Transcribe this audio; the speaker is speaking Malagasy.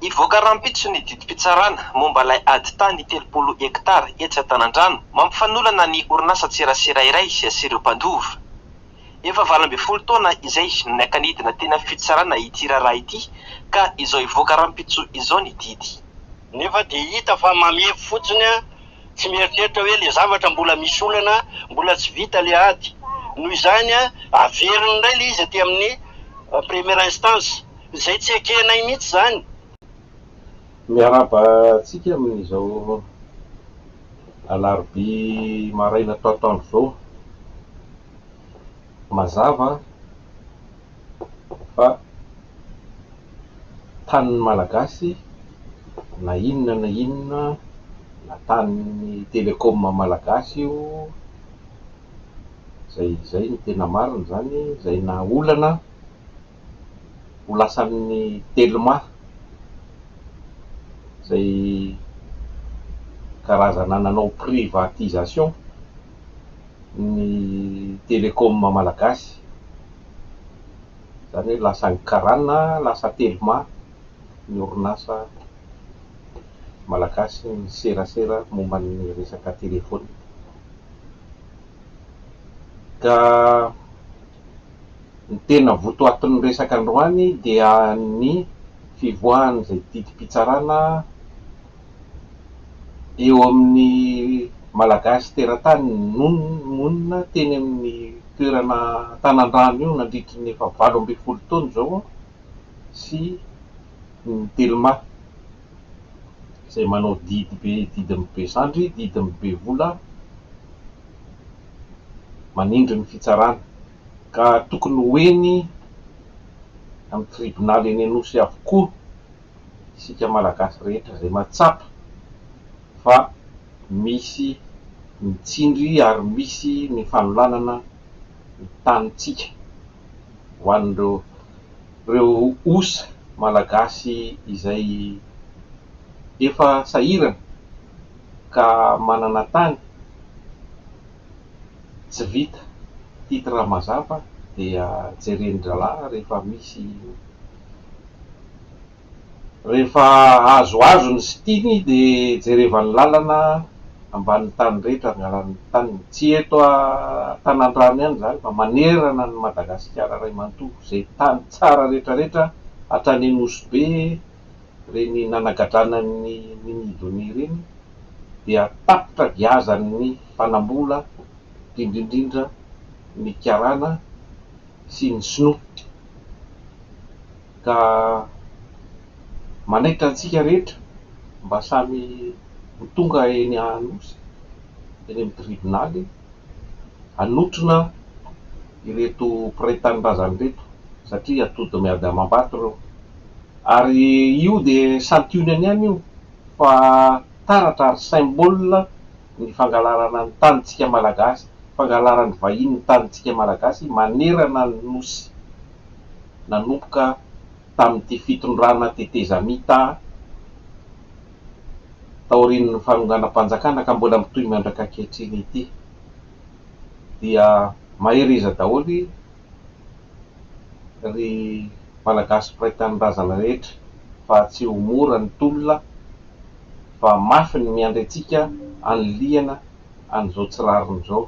Hivoaka rahampitso ny didim-pitsarana momba ilay ady tany 30 hektara etsy Antanandrano mampifanolana ny orinasa-tserasera iray sy ireo mpandova. Efa 18 taona izay no niaka-nidina teny amin'ny fitsarana ity raharaha ity ka izao hivoaka rahampitso izao ny didy. Nefa dia hita fa mamefy fotsiny tsy mieritreritra hoe le zavatra mbola misy olana, mbola tsy vita le ady. Noho izany averiny indray le izy aty amin'ny première instance. Izay tsy ekenay mihitsy izany. Miarahaba antsika amin'izao alarobia maraina atoandro izao. Mazava fa tanin'ny Malagasy na inona na inona na tanin'ny Telecom Malagasy io, izay izay no tena marina izany, izay naolana. ho lasan'ny Telma, izay karazana nanao privatisation ny Telecom malagasy, izany hoe lasan'ny karana, lasa Telma ny orinasa malagasy miserasera momba ny resaka telefaonina. Ka Ny tena votoatin'ny resaka androany dia ny fivoahan'izay didim-pitsarana eo amin'ny Malagasy teratany nonina teny amin'ny toerana Antanandrano io nandritry ny efa 18 taona izao sy ny Telma izay manao didy be didin'ny be sandry, didin'ny be vola manindry ny fitsarana. Ka tokony ho eny amin'ny tribonaly eny Anosy avokoa isika Malagasy rehetra izay mahatsapa fa misy ny tsindry ary misy ny fanolanana ny tanintsika ho an'ireo ireo osa Malagasy izay efa sahirana ka manana tany. Tsy vita, titre mazava dia jeren-drahalahy rehefa misy, rehefa azoazony sy tiany dia jerevany lalana ambanin'ny tany rehetra angalany ny taniny. Tsy eto Antanandrano ihany izany fa manerana an'i Madagasikara iray manontolo, izay tany tsara rehetra rehetra hatrany Nosy Be, ireny nanagadrana an'i Nini Donia ireny. dia tapitra giazan'ny mpanambola indrindra indrindra ny karana sy ny sinoa ka manaitra antsika rehetra mba samy ho tonga eny Anosy eny amin'ny tribonaly hanotrona ireto mpiray tanindrazana ireto satria atody miady amam-bato ireo ary io dia santionany ihany io fa taratra ary symbole ny fangalarana ny tanintsika malagasy, fangalaran'ny vahiny ny tanintsika malagasy manerana ny nosy nanomboka tamin'ity fitondrana tetezamita taorian'ny fanonganam-panjakana ka mbola mitohy mandrak'ankehitriny ity dia mahereza daholo ry Malagasy mpiray tanindrazana rehetra fa tsy ho mora ny tolona fa mafy ny miandry antsika anilihana an'izao tsy rariny izao.